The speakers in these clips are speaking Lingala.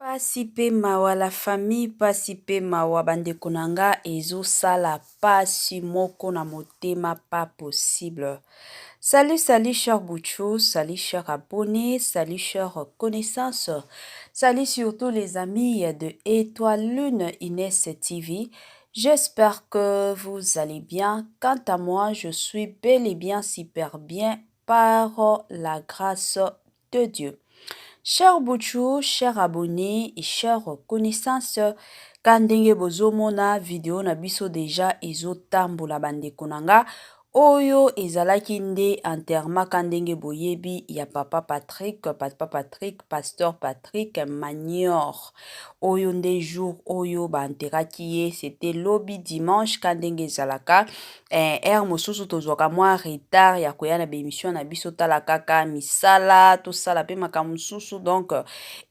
Pasi pe mawa la famille pasi pe mawa ba ndeko na nga ezo sala pasi moko na motema pas possible. Salut salut cher Bouchou, salut cher abonné, salut cher connaissance, salut surtout les amis de Étoile Lune Inès TV. J'espère que vous allez bien. Quant à moi, je suis bel et bien super bien par la grâce de Dieu. Cher Bouchou, cher abonné et cher connaissance, ka ndenge bozomona video na biso deja ezotambola bandeko na nga oyo ezalaki nde enterrement ka ndenge boyebi ya papa Patrick, papa Patrick, pasteur Patrick Manior. Oyo nde jour oyo ba enterraki ye, c'était lobi dimanche ka ndenge ezalaka. Heure mosusu tozwaka mwa retard ya koya na baemission na biso, tala kaka misala tosala mpe makambo mosusu, donc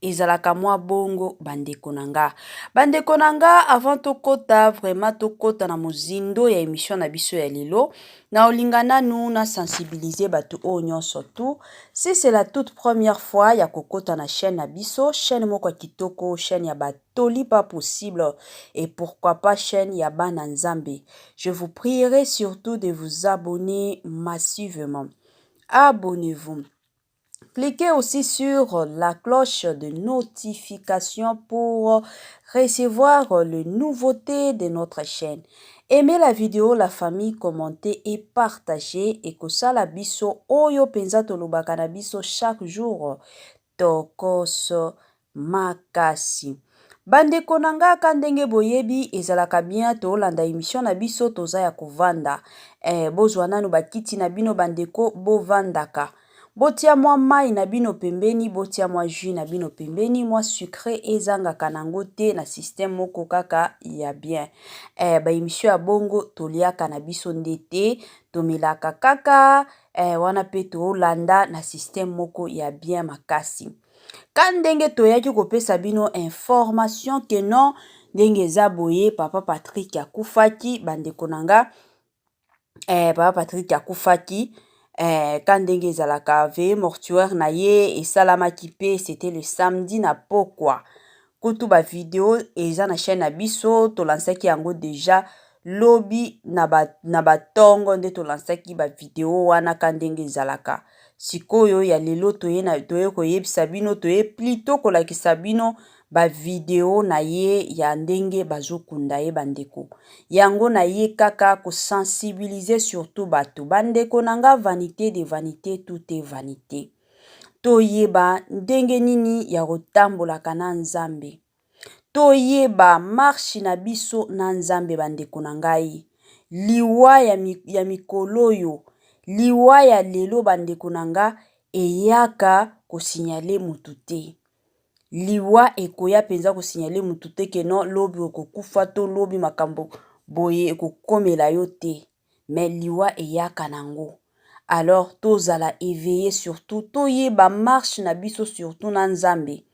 ezalaka mwa bongo bandeko na nga. Bandeko na nga, avant tokota vraiment tokota na mozindo ya émission na biso ya lelo, na olinga nanu na sensibiliser bato oyo nyonso tu. Si c'est la toute première fois ya kokota na chaîne na biso, chaîne moko ya kitoko, chaîne ya batoli pas possible et pourquoi pas chaîne ya bana Nzambe, je vous prierai surtout de vous abonner massivement. Abonnez-vous. Cliquez aussi sur la cloche de notification pour recevoir les nouveautés de notre chaîne. Aimez la vidéo, la famille, commentez et partagez. Et kosala biso oyo penza tolobaka na biso chaque jour. Tokos makasi. Bandeko na nga, ka ndenge boyebi ezalaka bien tolanda émission na biso, toza ya kovanda. Bozwa nanu bakiti na bino bandeko, bovandaka. Botia mwa mai na bino pembeni, botia mwa jus na bino pembeni, mwa sucré ezangaka nango te na système moko kaka ya bien. Baémission ya bongo toliaka na biso nde te, tomelaka kaka wana mpe tolanda na système moko ya bien makasi. Ka ndenge toyaki kopesa bino information ke non, ndenge eza boye, papa Patrick akufaki, bandeko na nga. Papa Patrick akufaki ka ndenge ezalaka, veillée mortuaire na ye esalamaki mpe c'était le samedi na pokwa. Kutu bavideo eza na chaîne na biso, tolansaki yango déjà lobi na batongo nde tolansaki bavideo wana ka ndenge ezalaka. Sikoyo ya lelo toye koyebisa bino, toye plutôt kolakisa bino bavideo na ye ya ndenge bazokunda ye bandeko. Yango na ye kaka kosensibiliser surtout bato. Bandeko na nga, vanité de vanité, tout est vanité. Toyeba ndenge nini ya kotambolaka na Nzambe. Toyeba marche na biso na Nzambe bandeko na ngai. Liwa ya mikolo oyo, liwa ya lelo bandeko na nga, eyaka kosignaler motu te. Liwa ekoya mpenza kosignaler motu te ke non, lobi okokufa to lobi makambo boye ekokomela yo te. Mais liwa eyaka nango. Alors tozala éveillé surtout, toyeba marche na biso surtout na Nzambe.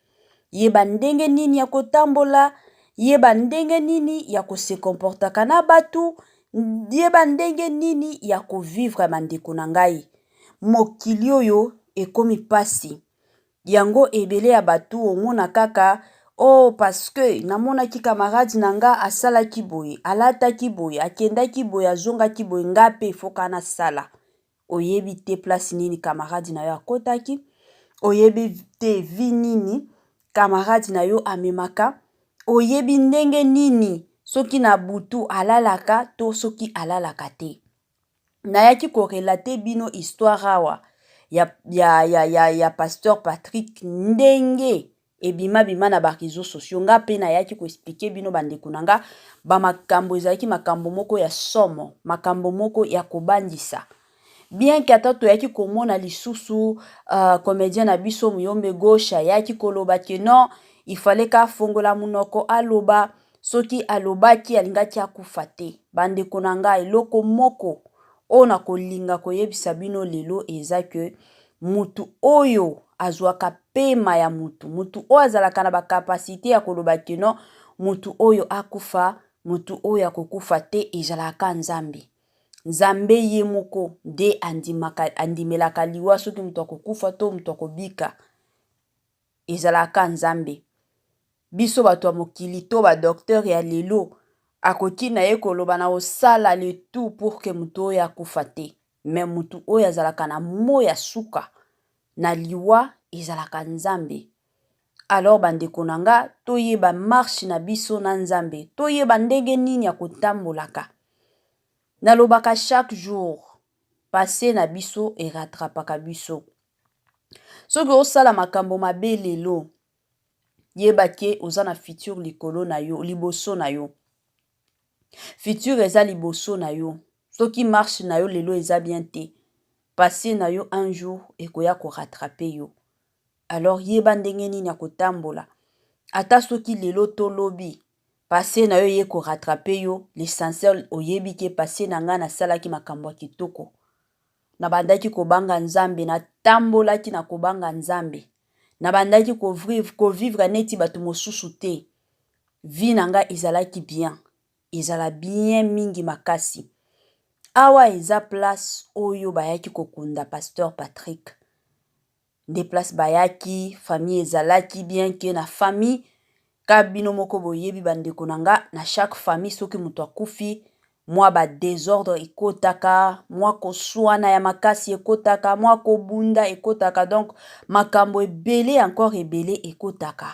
Yeba ndenge nini ya kotambola, yeba ndenge nini ya kose comportaka na bato, yeba ndenge nini ya kovivre bandeko na ngai. Mokili oyo ekomi pasi. Yango ebele ya bato omona kaka oh, parce que namonaki camarade na nga asalaki boye, alataki boye, akendaki boye, azongaki boye, nga mpe efoka nasala. Oyebi te place nini camarade na yo akotaki, oyebi te vie nini camarade na yo amemaka, oyebi ndenge nini soki na butu alalaka to soki alalaka te. Nayaki korelater bino histoire awa ya pasteur Patrick ndenge ebima-bima na baréseaux sociaux. Nga mpe nayaki koexpliquer bino bandeko na nga bamakambo ezalaki makambo moko ya somo, makambo moko ya kobangisa. Bien ke ata toyaki komona lisusu comédien na biso Muyombe Gauche ayaki koloba ke non, il fallait ka afongola monoko aloba, soki alobaki alingaki akufa te. Bandeko na ngai, eloko moko oyo na kolinga koyebisa bino lelo eza ke mutu oyo azwaka pema ya mutu, mutu oyo azalaka na bacapacité ya koloba ke non, mutu oyo akufa, mutu oyo akokufa te, ezalaka Nzambe. Nzambe ye moko nde andimaka, andimelaka liwa soki moto akokufa to moto akobika, ezalaka Nzambe. Biso bato ya mokili to ba docteur ya lelo akoki na ye koloba na kosala le tout pour que moto oyo akufa te. Mais moto oyo azalaka na mot ya suka na liwa ezalaka Nzambe. Alors bandeko na nga toyeba marche na biso na Nzambe, toyeba ndenge nini ya kotambolaka. Nalobaka chaque jour passe na biso e rattrapaka biso. Soki osala makambo mabe lelo, yeba ke oza na futur likolo na yo, liboso na yo. Futur eza liboso na yo. Soki marche na yo lelo eza bien te, passe na yo un jour ekoya ko rattraper yo. Alors yeba ndenge nini ya kotambola. Ata soki lelo to lobi passe na yo eye ko rattraper yo, l'essentiel oyebi ke passe na ngai nasalaki makambo ya kitoko. Nabandaki kobanga Nzambe, natambolaki na kobanga Nzambe. Nabandaki ko vivre neti bato mosusu te. Vie na ngai ezalaki bien. Ezala bien mingi makasi. Awa eza place oyo bayaki kokunda pasteur Patrick. Nde place bayaki, famille ezalaki bien que na famille ka bino moko boyebi ba ndeko na nga na chaque famille soki moto akufi mwa ba desordre ekotaka, mwa koswana ya makasi ekotaka, mwa kobunda ekotaka donc makambo ebele encore ebele ekotaka.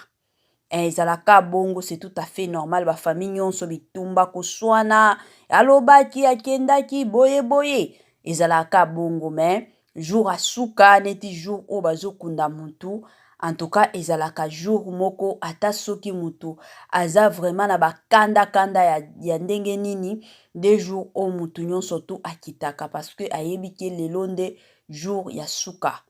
Eh, ezalaka bongo c'est tout à fait normal ba famille nyonso bitumba koswana alobaki akendaki boye boye ezalaka bongo mais jour asuka neti jour oyo bazokunda mutu en tout cas ezalaka jour moko ata soki mutu aza vraiment na bakanda kanda ya, ya ndenge nini nde jour oyo mutu nyonso tu akitaka parce que ayebi ke lelo nde jour ya suka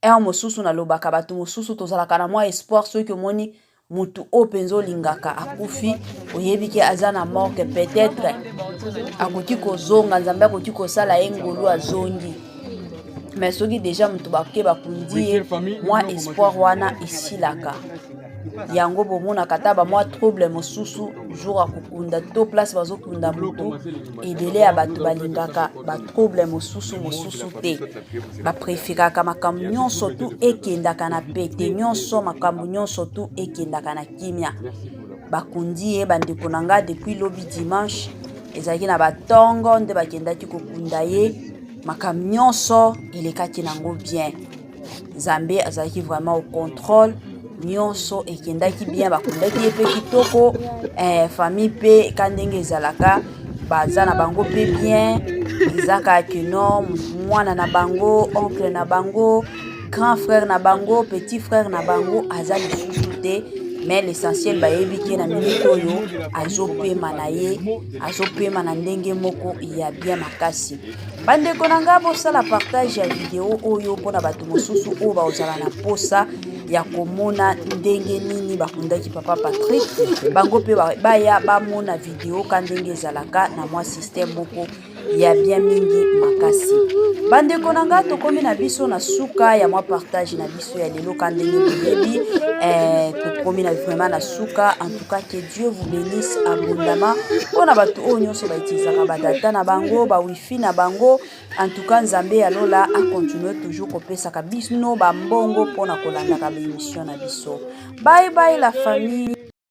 Heure mosusu nalobaka bato mosusu tozalaka na mwa espoir soki omoni mutu oyo mpenza olingaka akufi oyebi ke aza na morgue peut-être akoki kozonga nzambe akoki kosala ye ngolu azongi mais soki deja moto bake bakundi ye mwa espoir wana esilaka yango bomonaka ata bamwa trouble mosusu jour akokunda to place bazokunda motu ebele ya bato balingaka batrouble mosusu mosusu te Ba preferaka makambo nyonso tu ekendaka na pete nyonso, makambo nyonso tu ekendaka na kimia. Bakundi ye bandeko na nga depuis lobi dimanche ezalaki na batongo nde bakendaki kokunda ye, makambo nyonso elekaki nango bien. Nzambe azalaki vraiment au contrôle nyonso ekendaki bien bakundaki ye mpe kitoko eh, famille mpe ka ndenge ezalaka baza na bango mpe bien eza kaka ke non mwana na bango oncle na bango grand frère na bango petit frère na bango aza lisusu te mais l'essentiel bayebi ke na minute oyo azopema na ye azopema na ndenge moko ya bien makasi Bandeko na nga bosala partage ya video oyo mpona bato mosusu oyo bakozala na posa ya komona ndenge nini bakundaki papa Patrick bango mpe baya bamona video ka ndenge ezalaka na mwa système moko ya bien mingi makasi. Bandeko na nga tokomi na biso na suka ya mwa partage na biso ya lelo ka ndenge boyebi eh, tokomi na vraiment na suka en tout cas que Dieu vous bénisse abondamment mpona bato oyo nyonso bautilisaka badata na bango ba wifi na bango en tout cas nzambe ya lola acontinue toujours kopesaka bino bambongo mpona kolandaka baemission na biso bye bye la famille.